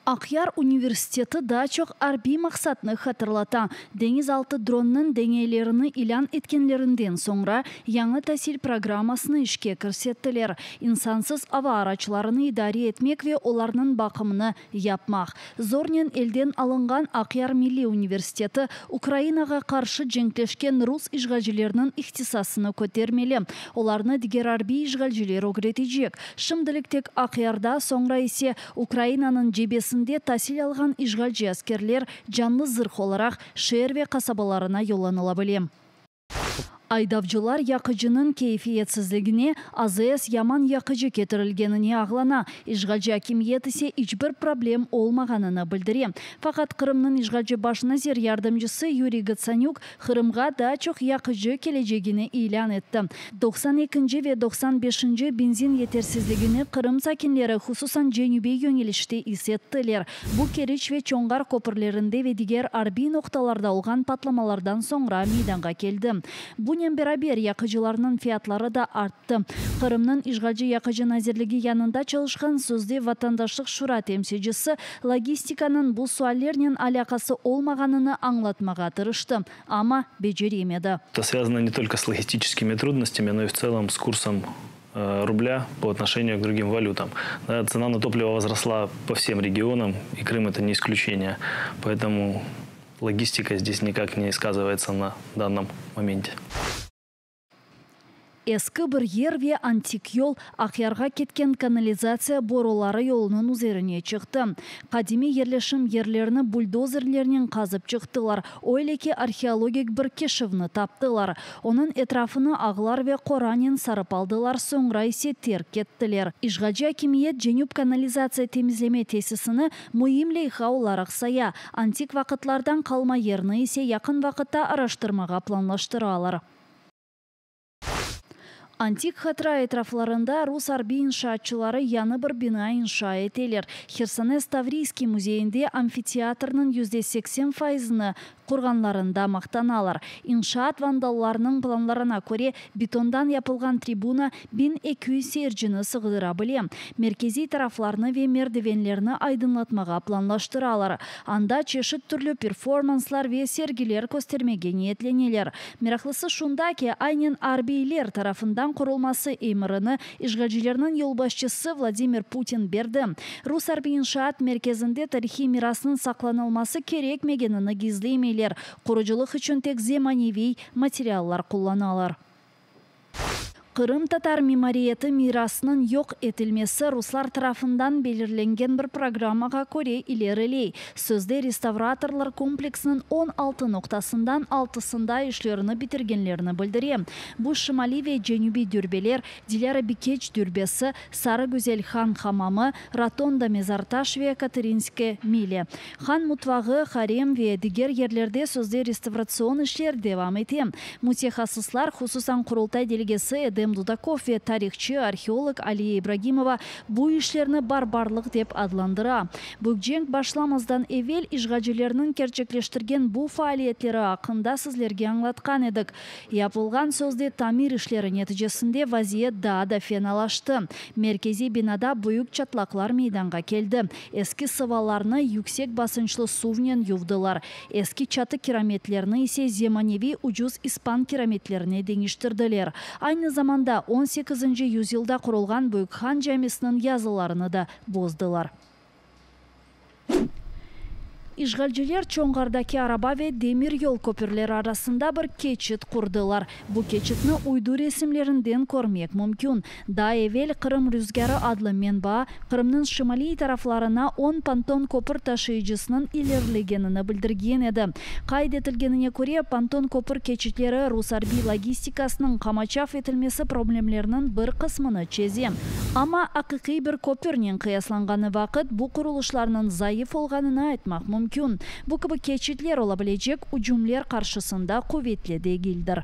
Aqyar universiteti daa çoq arbiy maqsatnı hatırlata. Deñiz altı dronnıñ deñeylerini ilân etkenlerinden soñra, yañı tasil programmasını işke kirsettiler, insansız ava araçlarını idare etmek ve olarnıñ baqımını yapmaq. Zornen elden alınğan Aqyar milliy universiteti Ukrainağa qarşı cenkleşken rus işğalcileriniñ ihtisasını kötermeli. Olarnı diger arbiy işğalciler ögretecek. Şimdilik tek Aqyarda, soñra ise Ukrainanıñ cebesinde tasil alğan işğalci askerler canlı zırh olaraq şeer ve qasabalarına yollanıla bile. Aydavcılar yaqıcınıñ keyfiyetsizligine, AZS yaman yaqıcı ketirilgenine ağlana, işğalci akimiyet ise iç bir problem olmağanını bildire. Faqat Qırımnıñ işğalci baş nazir yardımcısı Yuriy Gotsanük Qırımğa daa çoq yaqıcı kelecegini ilân etti. 92-nci ve 95-nci benzin yetersizligini Qırım sakinleri, hususan cenübiy yöñelişte is ettiler. Bu Keriç ve Çonğar köpürlerinde ve diger arbiy noqtalarda olğan patlamalardan soñra meydanğa keldi. Bunen beraber, yaqıcılarnıñ fiyatları da arttı. Qırımnıñ işğalci Yaqıcı nazirligi yanında çalışqan sözde Vatandaşlıq şura temsilcisi logistikanıñ bu suallernen alâqası olmağanını añlatmağa tırıştı, amma beceremedi. Это связано не только с логистическими трудностями, но и в целом с курсом рубля по отношению к другим валютам. Да, цена на топливо возросла по всем регионам, и Крым это не исключение. Поэтому логистика здесь никак не сказывается на данном моменте. Eski bir yer ve antik yol Aqyarğa ketken kanalizatsiya boruları yolunıñ üzerine çıqtı. Qadimiy yerleşim yerlerini buldozerlernen qazıp çıqtılar, öyle ki arheologik bir keşifni taptılar. Onıñ etrafını ağlar ve qoranen sarıp aldılar, soñra ise terk ettiler. İşğalci akimiyet Cenüp kanalizatsiya temizleme tesisini müim leyha olaraq saya, antik vaqıtlardan qalma yerni ise yaqın vaqıtta araştırmağa planlaştıralar. Antik hatıra etraflarında rus arbiy inşaatçıları yañı bir bina inşa eteler. Hersones Tavriyskiy müzeyinde amfiteatrnıñ 80% fayızını qurğanlarında maqtanalar. İnşaat vandallarınıñ planlarına köre, betondan yapılğan tribuna 1200 seyircini sığdıra bile. Merkeziy taraflarnı ve merdivenlerni aydınlatmağa planlaştıralar. Anda çeşit türlü performanslar ve sergiler köstermege niyetleneler. Meraqlısı şunda ki, aynen arbiyler tarafından qurulması emrini işğalcilerniñ yolbaşçısı Vladimir Putin berdi. Rus arbiy inşaat merkezinde tarihiy mirasnıñ saqlanılması kerekmegenini gizlemeyler. Qurucılıq içün tek zemaneviy materiallar qullanalar. Qırımtatar mimariyeti mirasınıñ yoq etilmesi ruslar tarafından belirlengen bir programmağa köre ileriley. Sözde restavratorlar kompleksiniñ 16 noqtasından altısında işlerini bitirgenlerini bildire. Bu şimaliy ve cenübiy dürbeler, Dilâra Bikeç dürbesi, Sarı Güzel Han hamamı, Rotonda Mezartaş ve Katerinske Mili. Han mutfağı, harem ve diger yerlerde sözde restavratsion işler devam ete. Mütehassıslar, hususan Qurultay delegesi Edem Dudakov ve tarihçı, arheolog Aliye İbragimova bu işlerni barbarlıq dep adlandıra. Büyük cenk başlamazdan evel işğalcilerniñ kerçekleştirgen bu faaliyetleri aqqında sizlerge añlatqan edik. Yapılğan sözde tamir işleri neticesinde vaziyet daa da fenalaştı. Merkeziy binada büyük çatlaqlar meydanğa keldi. Eski sıvalarnı yüksek basınçlı suvnen yuvdılar. Eski çatı kirametlerini ise zemaneviy ucuz ispan kirametlerine deñiştirdiler. Aynı zamanda 18-nci yüzyılda qurulğan Büyük Han camisiniñ yazılarını da bozdılar. İşğalciler Çonğardaki araba ve demir yol köpürleri arasında bir keçit qurdılar. Bu keçitni uydu resimlerinden körmek mümkün. Daa evel Qırım rüzgârı adlı menba Qırımnıñ şimaliy taraflarına 10 ponton köpür taşıyıcısınıñ ilerilegenini bildirgen edi. Qayd etilgenine köre, ponton köpür keçitleri rus arbiy logistikasınıñ qamaçav etilmesi problemleriniñ bir qısmını çeze. Amma aqiqiy bir köpürnen qıyaslanğanı vaqıt bu qurulışlarnıñ zayıf olğanını aytmaq mümkün. Bu kibi keçitler ola bilecek ücümler qarşısında quvetli degildir.